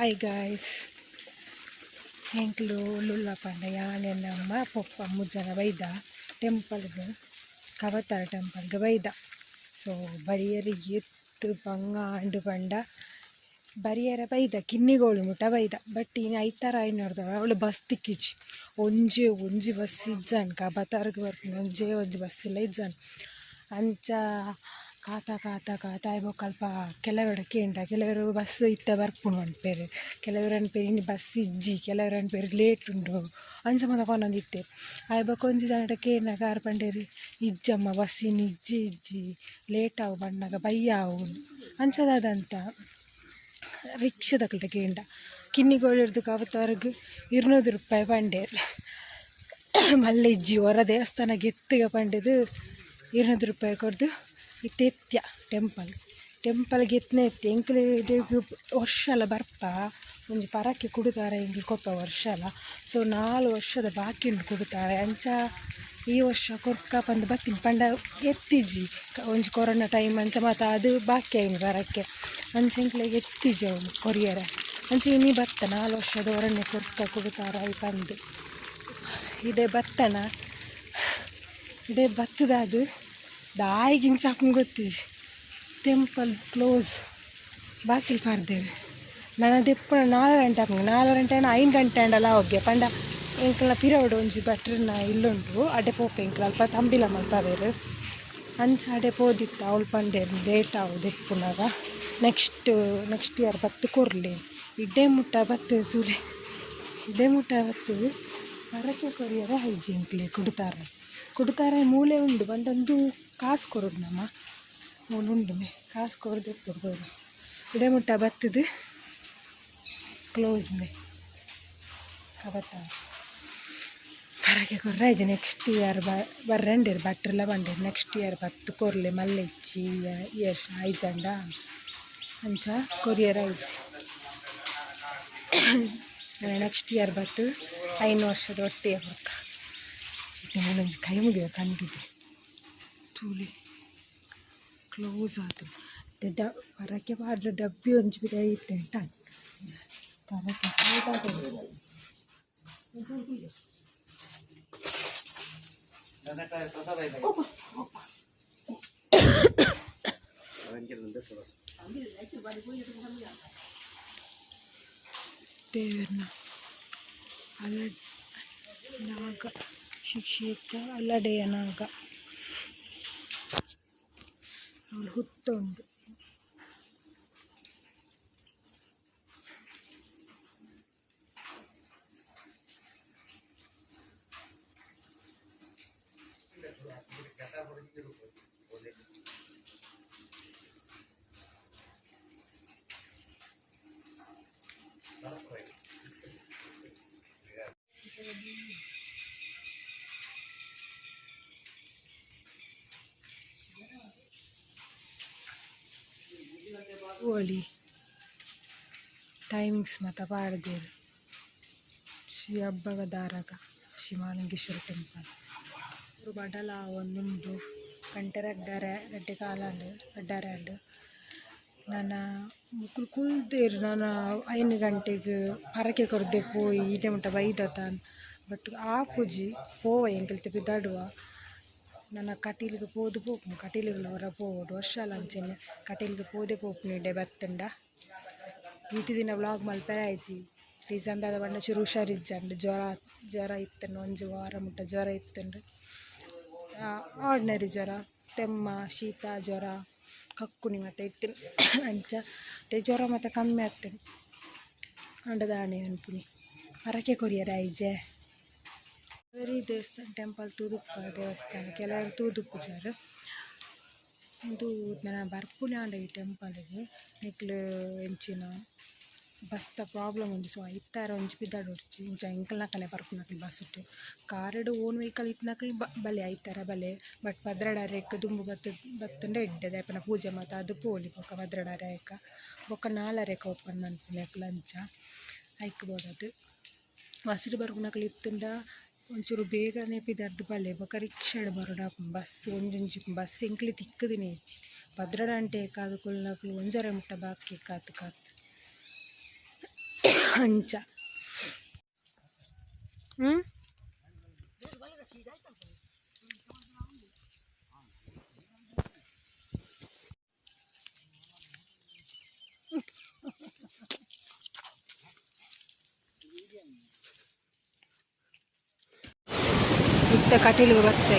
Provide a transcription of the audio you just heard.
Hi guys, ಎಂಕ್ಲು ಓಲುಲ್ಲ ಪಂಡ ಯಾನ್ ಎನ್ನಮ್ಮ ಪೊಪ್ಪ ಮೂಜನ ಬೈದ ಟೆಂಪಲ್ಗ್, ಕಬತಾರ್ ಟೆಂಪಲ್ಗ್ ಬೈದ. ಸೊ ಬರಿಯೆರೆ ಏತ್ ಬಂಗ ಆಂಡ್ ಪಂಡ ಬರಿಯೆರೆ ಬೈದ ಕಿನ್ನಿಗೋಳಿ ಮುಟ್ಟ ಬೈದ. ಬಟ್ ಇನಿ ಐತಾರ ಆಯಿನರ್ದ ಅವ್ಲು ಬಸ್ ತಿಕ್ಕಿಜಿ. ಒಂಜೇ ಒಂಜಿ ಬಸ್ ಇಜ್ಜಾಂಡ್. ಕಬತಾರ್ಗ್ ಬರ್ಪಿನ ಒಂಜೇ ಒಂಜಿ ಬಸ್ ಲ ಇಜ್ಜಾಂಡ್. ಅಂಚ ಕಾತ ಕಾತ ಕಾತ ಆಯಿ ಬೊಕ ಅಲ್ಪ ಕೆಲವೆರ್ಡ ಕೇಂಡ, ಕೆಲವೆರ್ ಬಸ್ ಇತ್ತೆ ಬರ್ಪುಂಡು ಪನ್ಪೆರ್, ಕೆಲವೆರ್ ಪನ್ಪೆರ್ ಇನಿ ಬಸ್ ಇಜ್ಜಿ, ಕೆಲವೆರ್ ಪನ್ಪೆರ್ ಲೇಟ್ ಉಂಡು, ಅಂಚ ಮಾತ ಪನೊಂದಿತ್ತೆರ್. ಆಯಿ ಬೊಕ ಒಂಜಿ ಜನಡ ಕೇನ್ನಗ ಆರ್ ಪಂಡೆರ್ ಇಜ್ಜಮ್ಮ ಬಸ್ ಇನಿ ಇಜ್ಜಿ ಇಜ್ಜಿ ಲೇಟ್ ಆವು ಬನ್ನಗ ಬಯ್ಯ ಆವು ಅಂಚ ದಾದಂತ ರಿಕ್ಷಾದಕಲ್ಡ ಕೇಂಡ. ಕಿನ್ನಿಗೋಳಿರ್ದ್ ಕಬತಾರ್ಗ್ 200 ರೂಪಾಯಿ ಪಂಡೆರ್. ಮಲ್ಲ ಇಜ್ಜಿ ಒರ ದೇವಸ್ಥಾನಗ್ ಎತ್ತುಗ ಪಂಡುದು 200 ರೂಪಾಯಿ ಕೊರ್ದು ಇತ್ತೆ ಎತ್ಯ ಟೆಂಪಲ್. ಟೆಂಪಲ್ಗ್ ಎತ್ನ ಎತ್ತಿ ಎಂಕ್ಲೆ ವರ್ಷಲ ಬರ್ಪ ಒಂಜಿ ಪರಕೆ ಕುಡುತ್ತಾರೆ ಎಂಕ್ಲೆ ಕೊರ್ಪ ವರ್ಷಲ. ಸೊ 4 ವರ್ಷದ ಬಾಕಿ ಉಂಡು ಕುಡುತ್ತಾರೆ. ಅಂಚ ಈ ವರ್ಷ ಕೊರ್ಕ ಪಂದ್ ಬತ್ತಿನಿ ಪಂಡ ಎತ್ತಿಜಿ ಒಂಜಿ ಕೊರೋನಾ ಟೈಮ್ ಅಂಚ ಮಾತ ಅದು ಬಾಕಿ ಆಯಿನಿ ಪರಕೆ. ಅಂಚ ಎಂಕ್ಲೆಗ್ ಎತ್ತಿಜಿ ಅವು ಕೊರಿಯರೆ. ಅಂಚ ಇನಿ ಬತ್ತ 4 ವರ್ಷದ ಒರನೆ ಕೊರ್ಕ ಕುಡುತ್ತಾರೆ ಪಂದ್ ಇಡೆ ಬತ್ತನ ಇಡೆ ಬತ್ತದಾದು ದಾಯಿಗಿಂಚ ಆಪುಂಡು ಗೊತ್ತಿಜಿ. ಟೆಂಪಲ್ ಕ್ಲೋಸ್, ಬಾಕಿಲ್ ಪಾಡ್ದೆರ್. ನನ ದೆಪ್ಪುನ 4 ಗಂಟೆ ಆಪುಂಡು. 4 ಗಂಟೆ ಆಂಡ 5 ಗಂಟೆ ಆಂಡಲ ಆವೊಗೆ ಪಂಡ ಎಂಕಲ್ನ ಪಿರವುಡು ಒಂಜಿ ಭಟ್ರೆನ ಇಲ್ಲುಂಡು, ಅಡೆ ಪೋಪೆ ಎಂಕುಲು. ಅಲ್ಪ ತಂಬಿಲ ಮಲ್ಪಾವೆರ್. ಅಂಚ ಅಡೆ ಪೋದಿತ್ತ. ಅವ್ಲು ಪಂಡೆರ್ ಲೇಟ್ ಆವು ದೆಪ್ಪುನಗ, ನೆಕ್ಸ್ಟ್ ನೆಕ್ಸ್ಟ್ ಇಯರ್ ಬತ್ತ್ ಕೊರ್ಲೆ. ಇಡೆ ಮುಟ್ಟ ಬತ್ತ್ ತೂಲೆ, ಇಡೆ ಮುಟ್ಟ ಬತ್ತುದು ಪರಕೆ ಕೊರಿಯರೆ ಆಯ್ಜಿ ಎಂಕ್ಲೆ. ಕುಡುತ್ತಾರೆ ಕುಡುತ್ತಾರೆ ಮೂಲೆ ಉಂಡು ಪಂಡ ಉಂದು ಕಾಸು ಕೊರೊಡು ನಮ. ಮೂಲು ಉಂಡು ಕಾಸು ಕೊರ್ದು ದೆಪ್ಪೊಡು. ಇಡೆ ಮುಟ್ಟ ಬತ್ತುದು ಕ್ಲೋಸ್ ಮೇ ಕಬತ್ತಾರ್. ಪರಕೆ ಕೊರ್ರೆ ಆಯ್ಜಿ. ನೆಕ್ಸ್ಟ್ ಇಯರ್ ಬರ್ರೆಂಡೆರ್ ಭಟ್ರೆಲ ಪಂಡೆರ್ ನೆಕ್ಸ್ಟ್ ಇಯರ್ ಬತ್ತ್ ಕೊರ್ಲೆ, ಮಲ್ಲೆ ಇಜ್ಜಿ ಇಯರ್ ಆಯ್ಜಂಡ. ಅಂಚ ಕೊರಿಯರ್ ಆಯ್ಜಿ. ನೆಕ್ಸ್ಟ್ ಇಯರ್ ಬತ್ತು 5 ವರ್ಷದ ಒಟ್ಟಿಗೆ ಬೊಕ್ಕ. ಇತ್ತೆ ಮೂಲೊಂಜಿ ಕೈ ಮುಗಿಯುವ ಕಂಡಿದೆ. ತೂಲೆ, ಕ್ಲೋಸ್ ಆತುಂಡು. ಪರಕೆ ಪಾಡ್ದ್ ಡಬ್ಬಿ ಒಂಜಿ ಪಿದಯಿ ಇತ್ತ್ಂಡ ಪರಕೆ. ದೇವೆರ್ನ ಅಲ ನಾಗ ಶ್ರೀ ಕ್ಷೇತ್ರ ಅಲಡೆಯ ನಾಗ. ಅವ್ಲು ಹುತ್ತ ಉಂಡು. ತೂವೊಲಿ ಟೈಮಿಂಗ್ಸ್ ಮಾತ ಪಾಡ್ದೆರ್. ಶ್ರೀ ಅಬ್ಬಗ ದಾರಗ ಶ್ರೀ ಮಾಲಿಂಗೇಶ್ವರ ಟೆಂಪಲ್. ಬಡಲ ಆವೊಂದುಂಡು. ಗಂಟೆ ರಡ್ಡರೆ ರಡ್ಡೆ ಕಾಲ್ ಆಂಡ್, ರಡ್ಡರೆ ಆಂಡ್. ನನ ಮೊಕುಲು ಕುಲ್ದೆರ್. ನನ 5 ಗಂಟೆಗ್ ಪರಕೆ ಕೊರ್ದೆ ಪೋಯಿ ಈತೆ ಮುಟ ಬೈದತ ಬಟ್ ಆಪುಜಿ. ಪೋವ ಎಂಕಲ್ತ ಇತ್ತೆ ಪಿದಾಡುವ. ನನ ಕಟೀಲ್ಗ್ ಪೋದು ಪೋಪುನು. ಕಟೀಲ್ಗ್ಲ ಒರ ಪೋವೊಡು. ವರ್ಷಲ ಅಂಚೆನೆ ಕಟೀಲ್ಗ್ ಪೋದೆ ಪೋಪುನು ಇಡೆ ಬತ್ತುಂಡ. ಈತ್ ದಿನ ವ್ಲಾಗ್ ಮಲ್ಪೆರೆ ಆಯ್ಜಿ. ರೀಸನ್ ದಾದ ಪಂಡ ಚೂರು ಹುಷಾರಿಜ್ಜಂಡ್. ಜ್ವರ ಜ್ವರ ಇತ್ತ್ಂಡ್. ಒಂಜಿ ವಾರ ಮುಟ್ಟ ಜ್ವರ ಇತ್ತ್ಂಡ್. ಆರ್ಡಿನರಿ ಜ್ವರ, ತೆಮ್ಮ, ಶೀತ, ಜ್ವರ, ಕಕ್ಕುನಿ ಮಾತ ಇತ್ತ್ಂಡ್. ಅಂಚ ಇತ್ತೆ ಜ್ವರ ಮಾತ ಕಮ್ಮಿ ಆತ್ಂಡ್. ಆಂಡ ದಾನೆ ಪನ್ಪುನಿ, ಪರಕೆ ಕೊರಿಯೆರೆ ಆಯ್ಜೆ. ವೆರಿ ದೇವಸ್ಥಾನ ಟೆಂಪಲ್ ತೂದುಪ್ಪ ದೇವಸ್ಥಾನ ಕೆಲವೆರ್ ತೂದುಪ್ಪುಜೆರ್. ಉಂದು ನನ ಬರ್ಪುನೆ ಆಂಡ ಈ ಟೆಂಪಲ್ಗ್ ನಿಕ್ಲ್ ಎಂಚಿನ ಬಸ್ತ ಪ್ರಾಬ್ಲಮ್ ಉಂಡು. ಸೊ ಐತಾರ ಒಂಜಿ ಪಿದಾಡೊಡ್ಚಿ. ಇಂಚ ಎಂಕಲ್ನಕಲೆ ಬರ್ಪುನಕುಲು ಬಸ್ಟ್ ಕಾರ್ ಡ್ ಓನ್ ವೆಹಿಕಲ್ ಇತ್ತಿನಕುಲು ಬಲೆ ಐತಾರ ಬಲೆ. ಬಟ್ 12 ಅರೆಕ್ ದುಂಬು ಬತ್ತ್ ಬತ್ತ್ಂಡ ಎಡ್ಡೆ. ದಾಯೆ ಪಂಡ ಪೂಜೆ ಮಾತ ಆದ್ ಪೋಲಿ ಬೊಕ 12 ಅರೆಕ್. ಬೊಕ 4 ಅರೆಕ್ ಓಪನ್ ಮನ್ಪುನಕುಲು. ಅಂಚ ಐಕ್ ಬೋಡಾದ್ ಬಸ್ಡ್ ಬರ್ಪುನಕುಲು ಇತ್ತ್ಂಡ ಒಂಚೂರು ಬೇಗನೆ ಪಿದಾಡ್ದ್ ಬಲೆ. ಬೊಕ ರಿಕ್ಷಾಡ್ ಬರೊಡಾಪುಂಡು. ಬಸ್ಸ್ ಒಂಜೊಂಜಿ ಬಸ್ಸ್ ಎಂಕ್ಲೆ ತಿಕ್ಕುದಿನೆ ಇಜ್ಜಿ. 12 ಗಂಟೆಗಾದ್ ಕುಲ್ಲುನಕುಲು ಒಂಜರೆ ಮುಟ್ಟ ಬಾಕಿ ಕಾತ್ ಕಾತ್. ಅಂಚ ಹ್ಮ್ ಇತ್ತ ಕಟೀಲಿಗೆ ಬರ್ತಾ.